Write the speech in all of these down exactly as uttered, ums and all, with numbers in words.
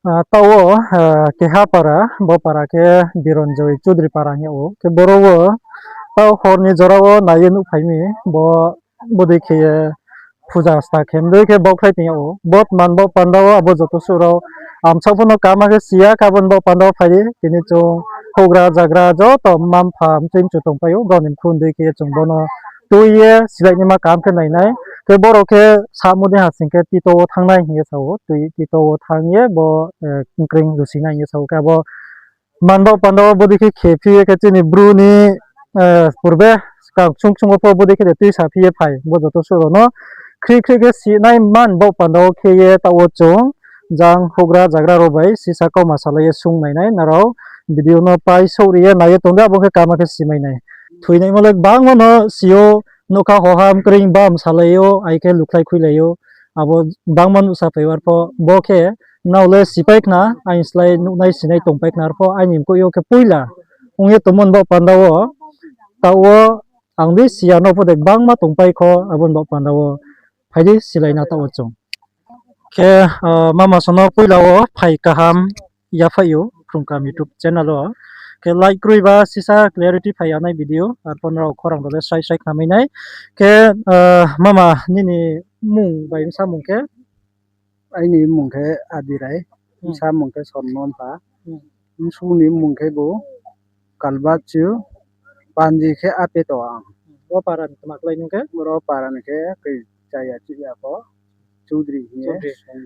Ah, taoh wo, ah, keha para, bo para khe Biranjoy Choudhury para hing yag ou. Khe boro wo, taoh hor ni jora wo nai ye nuhphai mi, bo, bodei khe ye puja sta khe mdei khe baohkhlai tong yag ou. Bo tma ni baoh panda wo abo joto suh rao, ang bsaoh pho no kaham khe si ya, khe abo ni baoh panda wo phai di, tini chung houhgra zagra joto mma mpha mchoi mchu tongpai ou, brao ni mkhu mdei khe ye chung bo no tui ye silai naima kaham khe nai nai. Khe boro khe samo dei ha sing khe tito wo thanng nai hing ye sa ou, tui tito wo thanng ye bo, eh, kring lusi nai hing ye sa ou. Khe abo tma ni baoh panda wo bodei khe khe phi ye khe chini Bru ni, eh, purbe skang ksung ksung wo pho bodei khe de tuisa phi ye phai, bo joto suh rao no khri khri khe si nai man baoh panda wo khe ye taoh wo chung jang houhgra zagra rao bai sisa kauma salai ye sung nai nai nrao video no pai souh ri ye nai ye tong di, abo khe kaham khe si mai nai. Thoinaimo le gbangma no si ou, nougkha hoha mkring bam salai ou, ai khe lukhlai khuilai ou, abo gbangma nuhsaphai ou. Arpho bo khe nrao le sipai khna, aini slái nuhnai sinai tongpai khna, arpho aini mkoih yo khe poila ong ye tongmo ni baoh panda wo, taoh wo ang dei si ya, nrao pho de gbangma tongpai kho, abo ni baoh panda wo phai di silai na taoh wo chung. Khe, ah, mama song no poila wo phai kaham yaphaih ou, Phrungkam YouTube channel wo. Khe like kroi ba sisa clarity phai ya nai video, arpho nrao khorang rao le srai srai khnamai nai. Khe, ah, mama nini mmung bai bsa mmung khe? Aini mmung khe Abirai, bsa mmung khe Sorno Mpha, bsung ni mmung khe bo Kalbachu, panji khe Apeto ang. Bo para ni tma klái nung khe? Boro para ni khe koi chaya chuh ya pho, Choudhury hing ye.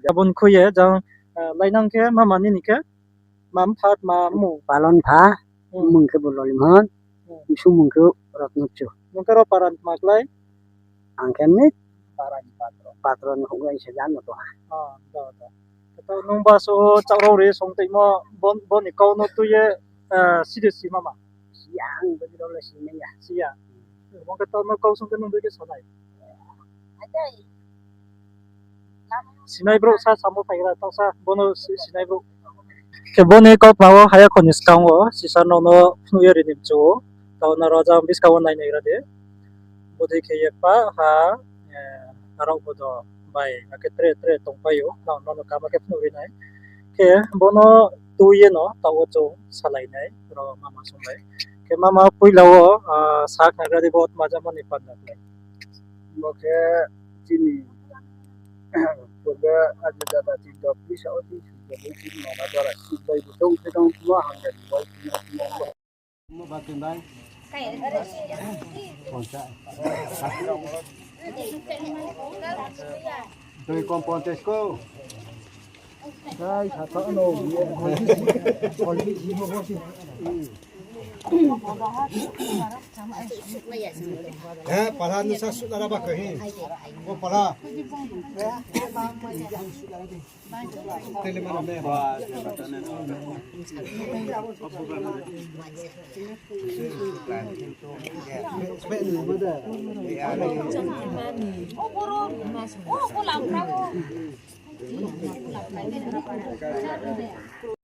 Abo ni khui ye jang, ah, lainang khe mama nini khe? Mma mpha tma mmung? Palon Mpha, mmung khe bo Lolimon, bsung mmung khe Rotnochu. Nung khe ro para ni tma klái? Ang khe ni para ni patro, patro ni houhgra se jano to ha. Taoh nung ba so chaoh rao ri song toimo, bo ni kau no tui ye, ah, si de si mama? Si ya, ang bo ni rao le si nai ya. Si ya. Bo khe taoh no kau song khe nung dei khe sa nai. Sinai brouh sa samo phaigra taoh sa, bo no si-, sinai brouh. Khe bo ni kautma wo haya kho ni skang wo sisa nrao no phnuh ye ri ni mchu ou, taoh nrao jang buskang wo nai naigra di. Bodei khe ye pa ha, eh, arao bodo bai, akhe tre tre tongpai ou, nrao no kaham khe phnuh ri nai. Khe bo no tui ye no taoh wo chung salai nai, ro mama song bai. Khe mama poila wo, ah, sa khnagra di bo tma jamo ni panda khe. Bo khe chini purbe aji dada chini dok bisa o chini sujo bo chini mama dara si bai bo tong khe tong tma hamya ni bai chini tma. Doi kom ponchas ko. He, palha nusa sutlara ba khe hi. O palha.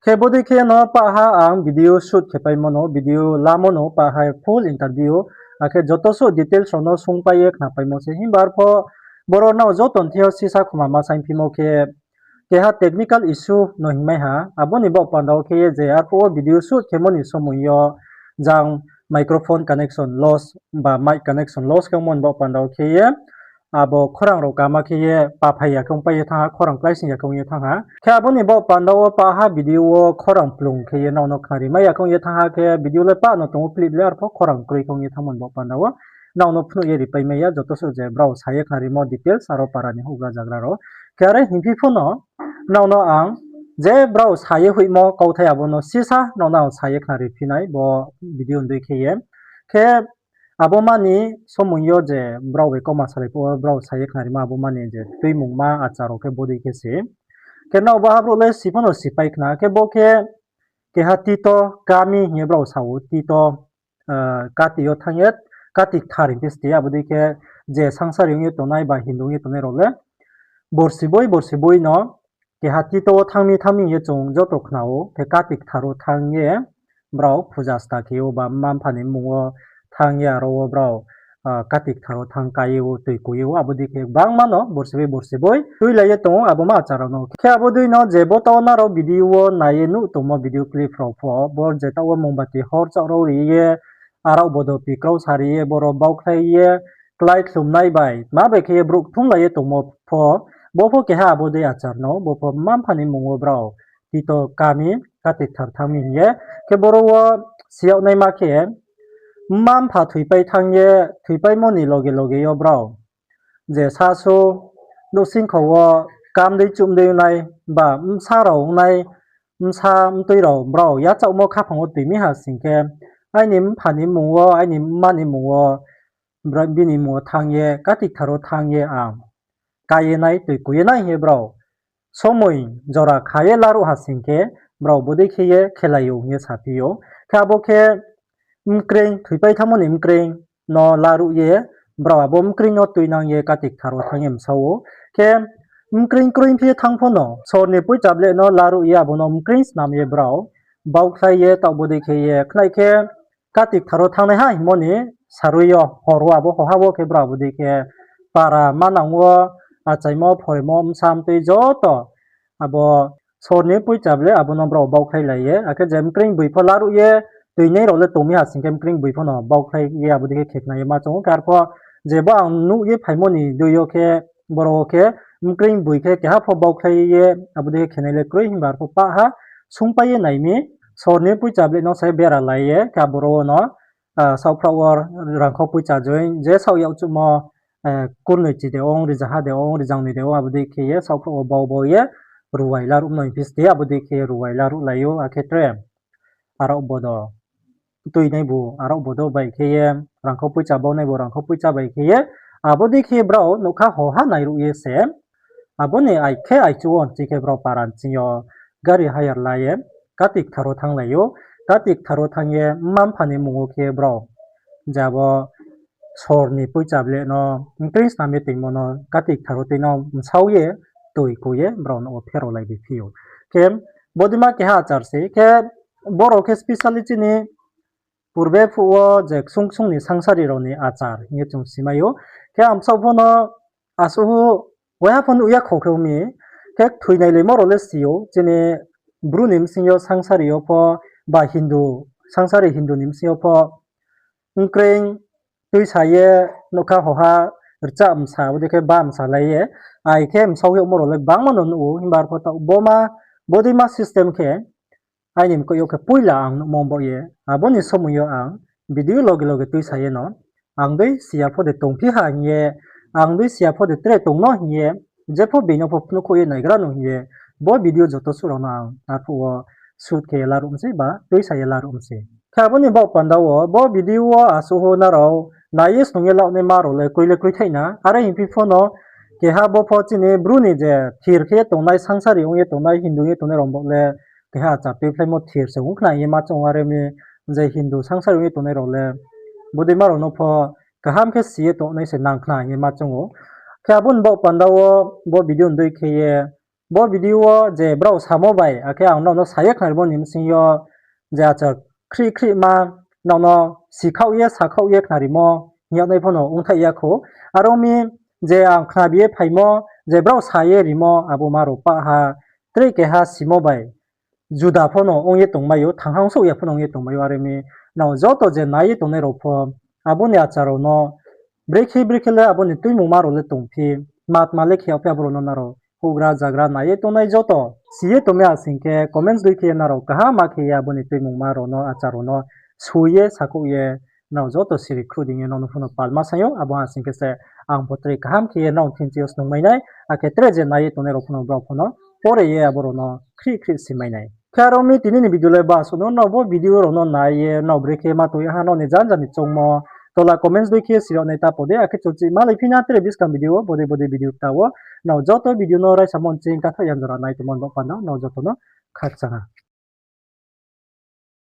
Khe bodei khe no pahha ang video shoot khe paimo no, video lamo no pahha full interview, akhe joto suh details rao no sungpai ye khnapaimo se. Himba arpho boro nrao joto ni thing yo sisa khoma ma saingphimo khe, keha technical issue no hingmai ha, abo ni baoh panda wo khe ye je arphuh wo video shoot khemo ni somoi yo jang microphone connection loss ba mic connection loss khe ongmo ni baoh panda wo khe ye abo khorang rao kama khe ye paphai ya khe ongpai ye thanng ha, khorang klaising ya khe ong ye thanng ha. Khe abo ni baoh panda wo pahha video wo khorang plung khe ye nrao no khnari mai ya khe ong ye thanng ha, khe video le pah no tong ou, clip le arphuh khorang kroi khe ong ye thanngmo ni baoh panda wo nrao no phnuh ye ripai mai ya, joto suh je brao sa ye khnarimo details aro para ni houhgra zagra rao. Khe are hingphi pho no nrao no ang je brao sa ye hoihmo kauthai abo no sisa nrao no ang sa ye khnariphi nai bo video ni dei khe ye. Khe abo mani somoi yo je brao bai kauma salai phuh wo brao sa ye khnarimo abo mani je tuimungma achar rao khe bodei khe se. Khe nrao baha brouh le si pho no sipai khna, khe bo khe keha Tito kami hing ye brao sa ou, Tito, ah, kati yo thanng ye, kati kthar hing khe sti, abo dei khe je sangsari ong ye tongnai ba Hindu ong ye tongnai rao le borsi boi borsi boi no keha Tito wo thanng mi thanng mi hing ye chung joto khna ou, khe kati kthar wo thanng ye brao puja sta khe ou ba mma mpha ni mmung wo thanng ye aro wo brao Katik tharo thanng kai ye ou, toi koi ye ou, abo dei khe gbangma no borsi bai borsi boi tuilai ye tong ou, abo ma achar rao no. Khe abo dei no je bo tao nrao video wo nai ye nuh tongmo video clip rao pho, bor je taoh wo mongbati horchaoh rao ri ye, arao bodo pikrao sa ri ye, boro baukhlai ye, klái khlumnai bai, tma bai khe ye brouh kthumlai ye tongmo pho, bo pho keha abo dei achar no, bo pho mma-mpha ni mmung wo brao tito kami, Katik thar thanng mi hing ye. Khe boro wo si yag naima khe, mma-mpha thoipai thanng ye, thoipaimo ni loge loge yo brao je sasu, nouhsingkho wo kam dei chum dei ongnai, ba bsa rao ongnai, bsa mtui rao brao yachaohmo khaphang wo toi mi ha sing khe, aini mpha ni mmung wo, aini mma ni mmung wo, bini mmung wo thanng ye, Katik tharo thanng ye ang kai ye nai, toi koi ye nai hing ye brao somoi jora kha ye laruh ha sing khe, brao bodei khe ye khelai ou hing ye saphi ou. Khe abo khe mkreing, thoipai thanngmo ni mkreing no laruh ye, brao abo mkreing no tuinang ye Katik tharo thanng ye bsa ou. Khe mkreing kroing phi ye thanng pho no, sor ni poicha ble no laruh ye abo no mkreing snam ye brao baukhlai ye taoh bodei khe ye khnai khe Katik tharo thanngnaiha hingmo ni sarui yo hor wo abo hoha wo khe brao abo dei khe para manang wo achaimo phoraimo bsa mtui joto abo sor ni poicha ble abo no brao baukhlailai ye, akhe je mkreing boi pho laruh ye tuinai rao le tong mi ha sing khe mkreing boi pho no baukhlai ye abo dei khe khekhnai ye ma choung ou. Khe arpho je bo ang nuh ye phaimo ni dei yo khe, boro wo khe mkreing boi khe keha pho baukhlai ye abo dei khe khenai le kroi, himba arpho pah ha sungpai ye nai mi, sor ni poicha ble no se bera lai ye khe aboro wo no, saohphraoh wo rangkhau poicha join je saoh yag chuhmo, kurnoi chi de ong, rizaha de ong, rizangnoi de ong, abo dei khe ye saohphraoh wo bau bau ye ruwai laruh mano hing phi ste, abo dei khe ruwai laruhlai ou, akhe tre arao bodo tuinaibu arao bodo bai khe ye, rangkhau poicha baunaibu rangkhau poicha bai khe ye, abo dei khe brao nougkha hoha nairuh ye se, abo ni ai khe aichu wo nching khe brao para nching yo gari hire la ye Katik tharo thannglai ou. Katik tharo thanng ye mma-mpha ni mmung wo khe brao je abo sor ni poicha ble no mkreing snam ye toingmo no Katik tharo tui no bsao ye, toi koi ye brao no wo pherao lai bi phi ou. Khe bodeima keha achar se khe, boro khe specially chini purbe phuh wo je ksung ksung ni sangsari rao ni achar hing ye chung simai ou. Khe ang bsaoh pho no asuh waiha pho nuh ya kho khe ong mi, khe thoinailaimo rao le si ou, chini Bru ni bsing yo sangsari yo pho, ba Hindu, sangsari Hindu ni bsing yo pho, mkreing tuisa ye nougkha hoha rchah bsa, abo dei khe ba bsa lai ye, ai khe bsao yagmo rao le gbangma no nuh ou, himba arpho taoh bo ma, bodeima system khe, aini mkoih yo khe poila ang nuhmo baoh ye, abo ni somoi yo ang video loge loge tuisa ye no, ang dei siya pho de tongphi ha hing ye, ang dei siya pho de tre tong no hing ye, jepho being no pho phnuhkhouh ye naigra no hing ye, bo video joto suh rao no ang arphuh wo shoot khe ye laruh mi sei ba tuisa ye laruh mi sei. Khe abo ni baoh panda wo bo video wo asuh wo nrao nai ye snung ye laonaima rao le kroi le kroi thaih na, are hing phi pho no keha bo pho chini Bru ni je thir khe ye tongnai, sangsari ong ye tongnai, Hindu ong ye tongnai rao baoh le keha achar tuiphlaimo thir se ong khna hing ye ma choung ou, are mi je Hindu sangsari ong ye tongnai rao le bodeima rao no pho kaham khe si ye tongnai se nang khna hing ye ma choung ou. Khe abo ni baoh panda wo bo video ni dei khe ye, bo video wo je brao samo bai, akhe ang nrao no sa ye khnarimo ni bsing yo, je achar khrih khrihma nrao no sikhaoh ye sakhaoh ye khnarimo hing yagnai pho no ongthaih ya khou. Are ong mi je ang khnabi ye phaimo, je brao sa ye rimo, abo ma rao pah ha, tre keha simo bai juda pho no ong ye tongmai ou, thanghang souh ya pho no ong ye tongmai ou, are mi nrao joto je nai ye tongnai rao pho, abo ni achar rao no brekhe brekhe le abo ni tuimungma rao le tongphi, tma tma le khe yagphi abo rao no nrao houhgra zagra nai ye tongnai joto si ye tongmai ha sing khe comments dei khe ye nrao kaham ma khe ye abo ni tuimungma rao no, achar rao no soi ye sakhouh ye nrao joto siri khruh ding ye nrao no pho no palma saing ou, abo ha sing khe se ang pho tre kaham khe ye nrao thing chi yo snungmai nai, akhe tre je nai ye tongnai rao pho no brao pho no pore ye abo rao no khrih khrih simai nai. Khe aro mi tini ni video le basuh no, nrao bo video rao no nai ye nrao brekhe ma tong ya ha, nrao ni janja ni choungmo tola comments dei khe ye siri yag nai ta po de, akhe chung chi malai phi na tre buskang video wo bodei bodei video kta wo. Nrao joto video no raisamo nching kathaoh ya jora nai tongmo ni baoh panda nrao joto no khakchang ha.